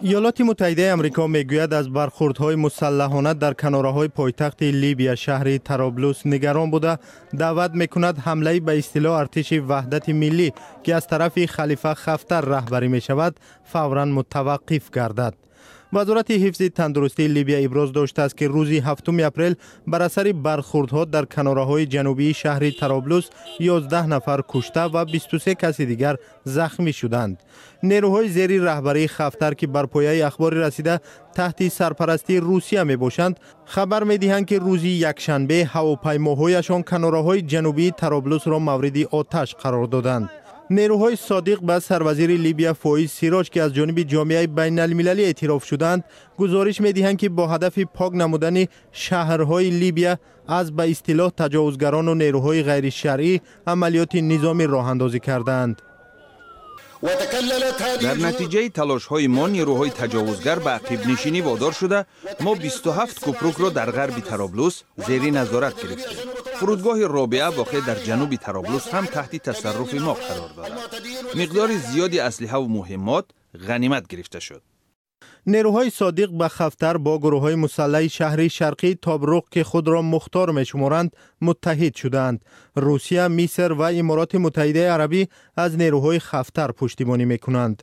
Иёлоти Муттаҳидаи Амрико мегӯяд, аз бархӯрдҳои мусаллаҳона дар канораҳои пойтахти Либия, шаҳри Тароблус, нигарон буда, даъват мекунад ҳамлаи ба истилоҳ артиши ваҳдати миллӣ, ки аз тарафи Халифа Хафтар раҳбарӣ мешавад, фавран мутаваққиф гардад. Вазорати ҳифзи тандурустии Либия иброз доштааст, ки рӯзи 7 апрел бар асари бархӯрдҳо дар канораҳои ҷанубии шаҳри Тароблус 11 нафар кушта ва 23 каси дигар захмӣ шуданд. Нерӯҳои зери раҳбарии Хафтар, ки бар пояи ахбори расида таҳти сарпарастии Русия мебошанд, хабар медиҳанд, ки рӯзи якшанбе ҳавопаймоҳояшон канораҳои ҷанубии Тароблусро мавриди оташ қарор доданд. Нерӯҳои содиқ ба сарвазири Либия Фоиз Сироҷ, ки аз ҷониби ҷомеаи байналмилалӣ эътироф шудаанд, гузориш медиҳанд, ки бо ҳадафи пок намудани шаҳрҳои Либия аз ба истилоҳ таҷовузгарону нерӯҳои ғайришаръӣ амалиёти низомӣ роҳандозӣ кардаанд. Дар натиҷаи талошҳои мо нерӯҳои таҷовузгар ба ақибнишинӣ водор шуда, мо 27 кӯпрукро дар ғарби Тароблус зери назорат гирифтем. Фурудгоҳи Робиа, воқеъ дар ҷануби Тароблус, ҳам таҳти тасарруфи мо қарор дорад. Миқдори зиёди аслиҳаву муҳиммот ғанимат гирифта шуд. Нерӯҳои содиқ ба Хафтар бо гурӯҳҳои мусаллаҳи шаҳри шарқии Тобруқ, ки худро мухтор мешуморанд, муттаҳид шудаанд. Русия, Миср ва Имороти Муттаҳидаи Арабӣ аз нерӯҳои Хафтар пуштибонӣ мекунанд.